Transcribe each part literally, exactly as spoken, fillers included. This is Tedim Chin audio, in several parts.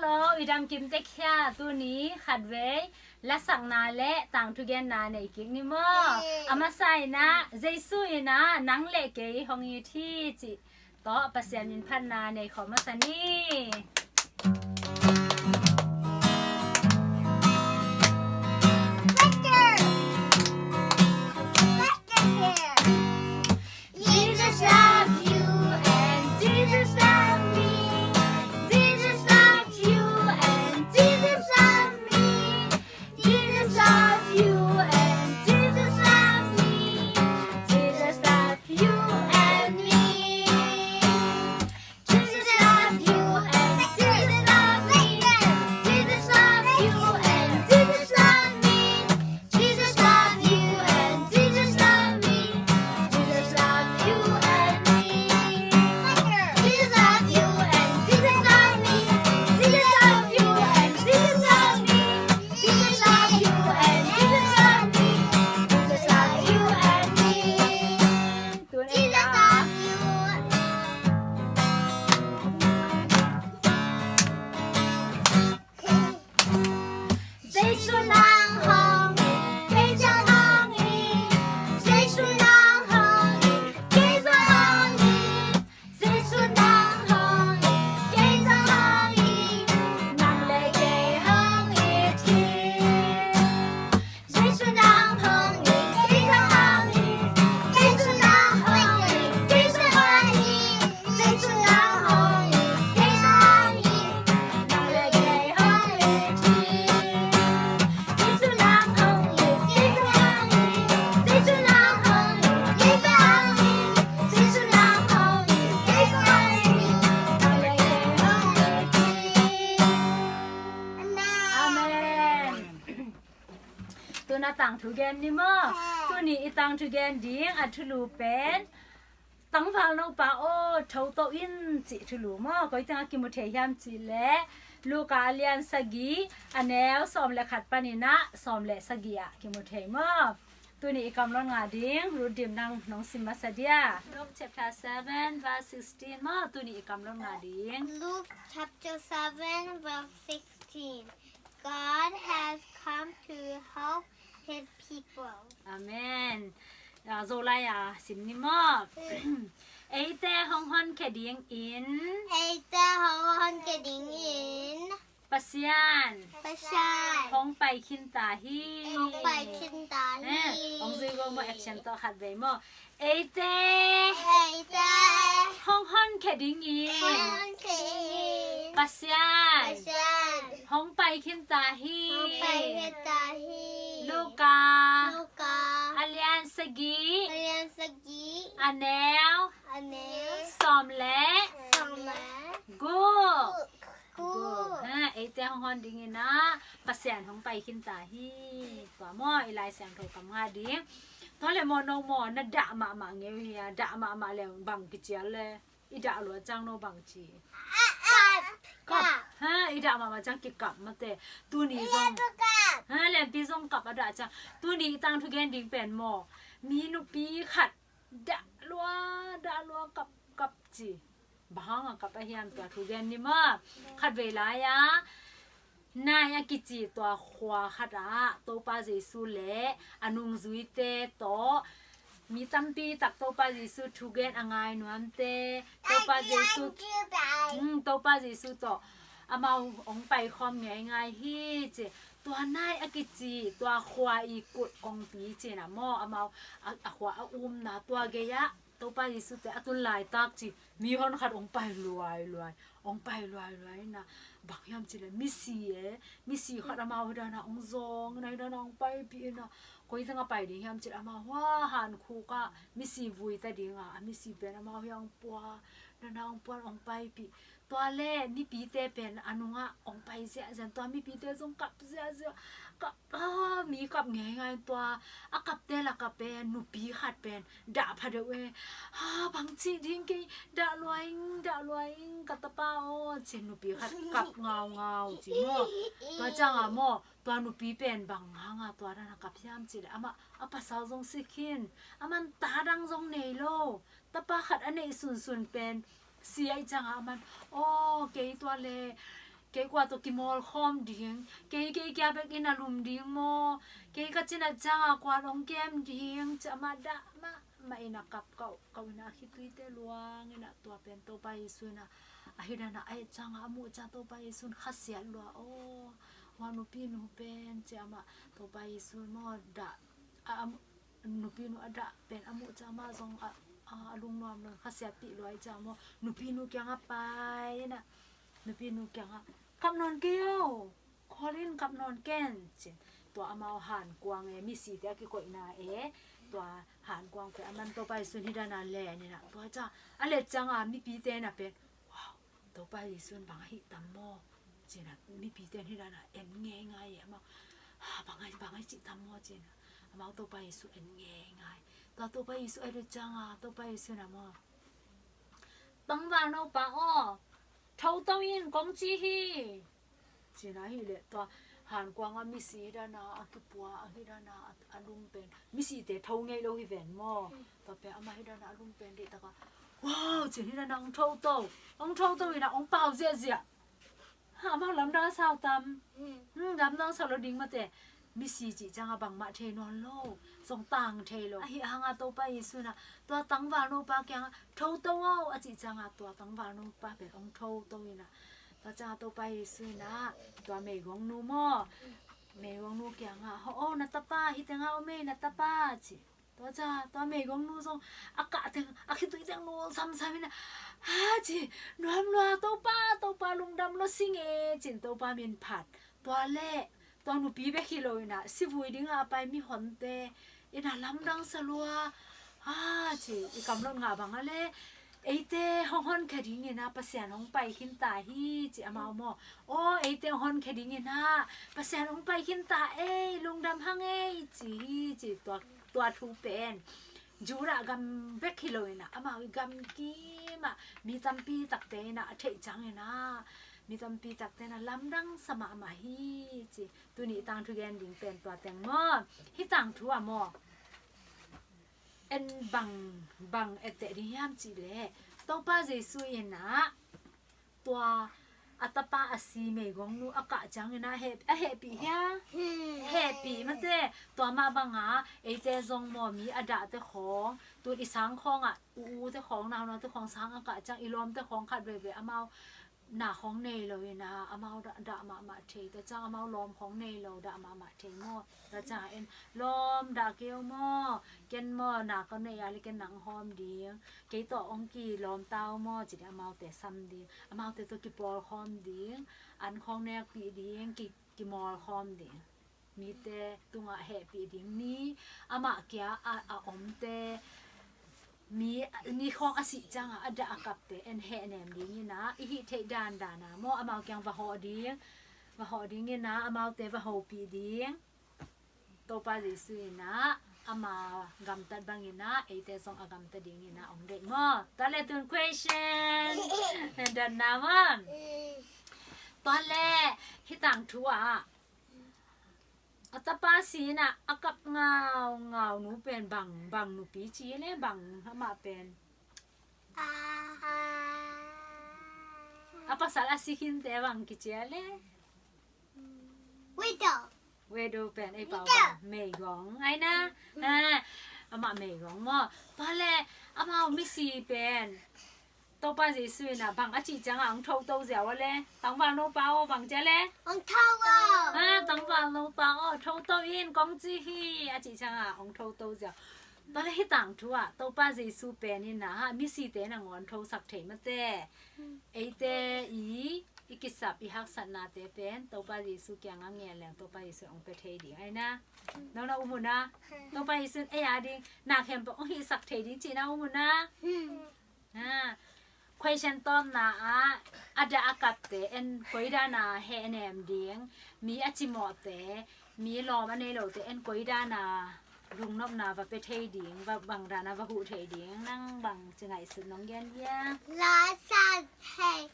Aw, i dam kim tek hia? Tuni khatvei lasakna le tangthu genna nei kik ni maw? A masa in ah Jesu in ah nang le kei hong it hi cih tawh Pasian min phatna nei khawm masa ni. Jesus loves you and Jesus loves me. Jesus loves you and Jesus loves me. Jesus loves you and Jesus loves me. Jesus loves you and me. Jesus loves you and Jesus loves me. Jesus loves you and Jesus loves me. Jesus loves you and Jesus loves me. Jesus loves you and me. Jesus loves you and Jesus loves me. Jesus loves you and Jesus loves me. Jesus loves you and Jesus loves me. Jesus loves you and me. Tun en la. Jesu nang hong in, kei zong hong in. Jesu nang hong in, kei zong hong in. Jesu nang hong in, kei zong hong in. Nang le kei hong it hi. Jesu nang hong in, kei zong hong in. Jesu nang hong in, kei zong hong in. Jesu nang hong in, kei zong hong in. Nang le kei hong it hi. Jesu nang hong in, kei zong hong in. Jesu nang hong in, kei zong hong in. Jesu nang hong in, kei zong hong in. Nang le kei hong it hi. Amen. Tun a tangthu gen ni maw? Tuni i tangthu gen ding a thulu pen Tangval Nupa aw, tho to in cih thulu maw? Koi tengah kimu thei hiam cih leh Luka a lian sagih, a neu sawm le khat panin ah sawm le sagih ah kimu thei maw? Tuni i kamlon ngah ding, Ruth Dim, nang nong sim masa dia. Luke chapter seven verse sixteen maw, tuni i kamlon ngah ding. Luke chapter seven verse sixteen. God has come to help his people. Amen. Ah, Zolai a sim ni maw? Eite hong honkhia dingin. Eite hong honkhia dingin. Pasian. Pasian. Hong pai khin ta hi. Hong pai khin ta hi. Eh, hong zui go maw, action tawh khat vei maw? Eite. Eite. Hong honkhia dingin. Hong honkhia dingin. Pasian. Pasian. Hong pai khin ta hi. Hong pai khin ta hi. Luka. Luka. A lian sagih. A lian sagih. A neu. A neu. Sawm le. Sawm le. Guk. Guk. Guk. Ha, eite hong hon dingin ah Pasian hong pai khin ta hi. Tua maw, i Lai Siangtho kam ngah ding. Tua le maw, no maw, na dah mahmah ngeu hi a, dah mahmah le bang kicial le. I dah lua ciang no bang ci. Kap. Kap. Ha, i dah mahmah ciang kikap mate. Tuni zong. Kap. Ha, lianpi zong kap a dah ciang. Tuni i tangthu gen ding pen maw, mi nupi khat dah lua, dah lua, kap, kap ci. Bang hang a kap a hiam, tua thu gen ni maw? Khat vei lai a, Nain a kici tua khua khat ah Topa Jesu le a nungzuite tawh, mi tampi tak Topa Jesu thu gen a ngai nuamte, Topa Jesu, hmm, Topa Jesu tawh amau hong paikhawm ngeingai hi ci. Tua Nain a kici tua khua i kut kongpi ci-in ah maw, amau a, a khua a umna tua gei-ah Topa Jesu te a tun laitak ci, mihon khat hong pai luailuai, hong pai luailuai in ah, bang hiam cih leh misi e, misi khat amau hi dan ah hong zawng in ah, hi dan ah hong paipih in ah, koi teng a pai ding hiam cih leh amau hua hankhuk ah misi vui ta ding a, a misi pen amau hi hong pua, dan ah hong pua, hong paipih. Tua le mipite pen a nungah hong pai ziahziah, tua mipite zong kap ziahziah, kap, ah, mi kap ngeingai. Tua a kapte lakah pen nupi khat pen dah pha deuh e. Ah, bang cih ding, kei dah lua ing, dah lua ing, ka tapa aw, ci-in nupi khat kap ngaungau ci maw. Tua ciangah maw, tua nupi pen bang hangah tua dan a kap hiam cih leh amah a pasal zong si khin, aman ta dang zong nei lo. Tapa khat a neih sunsun pen si ahih ciangah aman, aw, kei tua le Kei kua tawh kimawl khawm ding, kei, kei kia bek in a lum ding maw, kei ka cinat ciangah kua in hong kem ding, ci a, amah dah mahmah in a kap, kap, kap in a, a khituite luang in a, tua pen Topa Jesu in a, a hih dan a a et ciangah a muh ciang Topa Jesu in khasiat lua aw. Hua nupinu pen, ci a, amah Topa Jesu in maw dah a, a nupinu a dah pen a muh ciang amah zong a, a, a lungnuam lo in khasiatpih lua ahih ciang maw, nupinu kiangah pai in a, nupinu kiangah, kap nawn kei o, khawl in kap nawn ken, ci-in. Tua amau hankuang e, misite a kikoihna e, tua hankuang pen a man Topa Jesu in hih dan a len in a, tua ciang a let ciang a mipite in a pen, wow, Topa Jesu in bang a hih tam maw, ci-in a mipite in hih dan a en ngeingai e, amau, ha, bang a, bang a hih cih tam maw, ci-in a, amau Topa Jesu en ngeingai. Tua Topa Jesu a et ciang a, Topa Jesu in a maw, tangvalno pa aw, thoto in kong ci hi, ci-in a, hih leh tua hankuang a misi hih dan a a kipua, a hih dan a a, a lum pen, misite tho ngei lo hi ven maw. Tua pen amah hih dan a a lum pen deihtak a, wow, ci-in hih dan a hong thoto, hong thoto in a hong pau ziahziah. Ha, amau lamdang a sau tam? Hmm, lamdang sau lo ding mate. Misi cih ciang a bangmah thei nawn lo, zong tang thei lo. Ahi hang a Topa Jesu in a tua tangvalno pa kiangah, thoto aw, a cih ciang a tua tangvalno pa pen hong thoto in a, tua ciang a Topa Jesu in a tua meigongnu maw, meigongnu kiangah, hawh o, na tapa hih tengah om ei, na tapa, ci. Tua ciang tua meigongnu zong a kah teng, a khitui teng nul samsam in a, ha, ci, nuam lua, Topa, Topa lungdam lo sing e, ci-in Topa min phat. Tua leh tua nupi bek hi lo in a, sivui ding a pai mihonte in a lamdang sa lua, ha, ci, i kamlot ngah bang a leh, eite hong honkhia ding in a Pasian hong pai khin ta hi, ci amau maw. Aw, eite hong honkhia ding in a Pasian hong pai khin ta ei, lungdam hang ei, ci hi, ci. Tua, tua thu pen Judah gam bek hi lo in a, amau i gam kim ah mi tampi takte in a a theih ciang in a, mi tampi takte in a lamdang sa mahmah hi, ci. Tuni tangthu gen ding pen tua teng maw. Hih tangthu ah maw, en bang, bang etteh ding hiam cih leh, Topa Jesu in a tua a tapa a si meigongnu a kah ciang in a heh, a hehpih hia? Hmm. Hehpih mate. Tua mah bang a eite zong maw, mi a dahte khawng, tun i sang khawng ah u ute khawng, naunaute khawng sang a kah ciang, i lawmte khawng khat veivei amau na khawng nei lo in a, amau dah, dah mahmah thei. Tua ciang amau lawm khawng nei lo, dah mahmah thei maw. Tua ciang en, lawm dah kei o maw, ken maw na ka nei a leh ken nang hawm ding, kei tawh hong kilawm ta o maw, ci ding, amaute sam ding, amaute tawh kipawlkhawm ding, an khawng nekpih ding, ki, kimawlkhawm ding. Mite tungah hehpih ding, mi amah kia a, a omte, mi, mi khawng a sih ciangah a dah a kapte en hehnem ding in a, i hih theih dandan a maw, amau kiang va hawh ding, va hawh ding in a, amaute va hopih ding. Topa Jesu in a ama gamtat bang in a eite zong a gamta ding in a hong deih maw. Tua leh tun question, dan na maw. Tua leh hih tangthu ah a tapa si in a a kap ngaungau nu pen bang, bang nupi ci leh bang amah pen? A pasal a si khinte bang kici a leh? Widow. Widow pen ei pau bang? Meigong. Ai na. Ha, amah meigong maw. Tua leh amau misi pen Topa Jesu in a bang a cih ciangah hong thoto ziau a leh? Tangvalno pa aw, bang ci a leh? Hong tho aw. Ha, tangvalno pa aw, thoto in kong ci hi, a cih ciangah hong thoto ziau. Tua leh hih tangthu ah Topa Jesu pen in a, ha, misite nangawn thosak thei mate. Eite i, i kisap, i haksatnate pen Topa Jesu kiangah ngen leng Topa Jesu hong pia thei ding. Ai na. Nong na um uh na. Topa Jesu in ei a ding na khempeuh hong hihsak thei ding cihna um uh na. Ha. Question tawpna ah a dah a kapte en koi dan a hehnem ding, mi a cimawhte, mi lawm a nei lote en koi dan a lungnopna va pia thei ding, va, bang dan a va huh thei ding, nang bang ci ngaihsut nong gen hia? Lasa thei,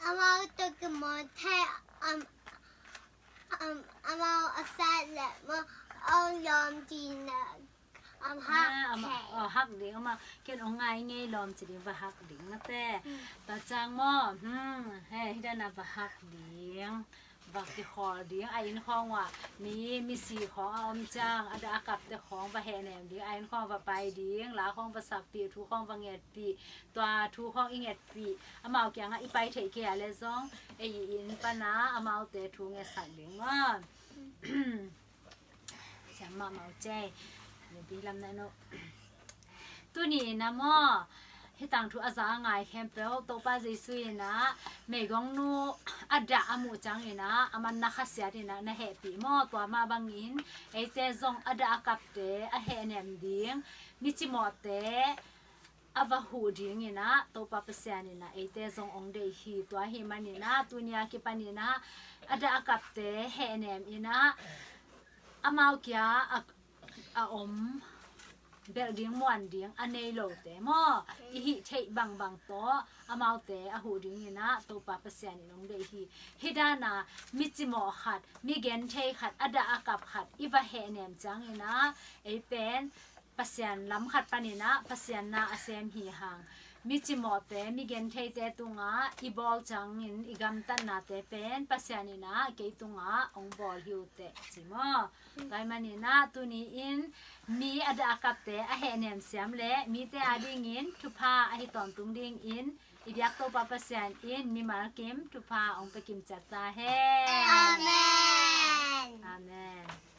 amau tawh kimawl thei, am, am, amau a sat leh maw, a lawm ding na. Om hak. Ah, om, oh, hak ding, om a, ken ong ngai ngei lawm ci ding, va hak ding mate. Tua ciang maw, hmm, he, hi dan a va hak ding, va kikhawl ding, a inn khawng uah mi, misi khawng a om ciang, a dah a kapte khawng va hehnem ding, a inn khawng va pai ding, la khawng va sakpih, thu khawng va ngetpih, tua thu khawng i ngetpih, amau kiangah i pai theih kei a le zong, ei i inn pana amaute thu ngetsak ding maw. Siam mahmah uh cei. Nupi lam na no. Tuni in ah maw, hih tangthu a za a ngai khempeuh Topa Jesu in ah meigongnu a dah a muh ciangin ah a manna khasiat in ah na hehpih maw? Tua mah bangin eite zong a dah a kapte a hehnem ding, mi cimawhte a va huh dingin ah Topa Pasian in ah eite zong ong deih hi. Tua ahih manin ah tuni a kipanin ah a dah a kapte hehnem in ah amau kia a, a om belh ding muan ding a nei lote maw, i hih theih bangbang tawh amaute a huh dingin ah Topa Pasian in ong deih hi. Hih dan a mi cimawh khat, mi genthei khat, a dah a kap khat i va hehnem ciangin ah ei pen Pasian lam khat panin ah Pasian na a sem hi hang. Mi cimawhte, mi gentheite tungah i bawl ciangin i gamtatnate pen Pasian in ah kei tungah ong bawl hi uh teh ci maw? Tua ahih manin ah tuni in mi a dah a kapte a hehnem siam le mite a dingin thupha ahi tawntung dingin i biak Topa Pasian in mimal kim thupha ong pia kim ciat ta hen. Amen. Amen.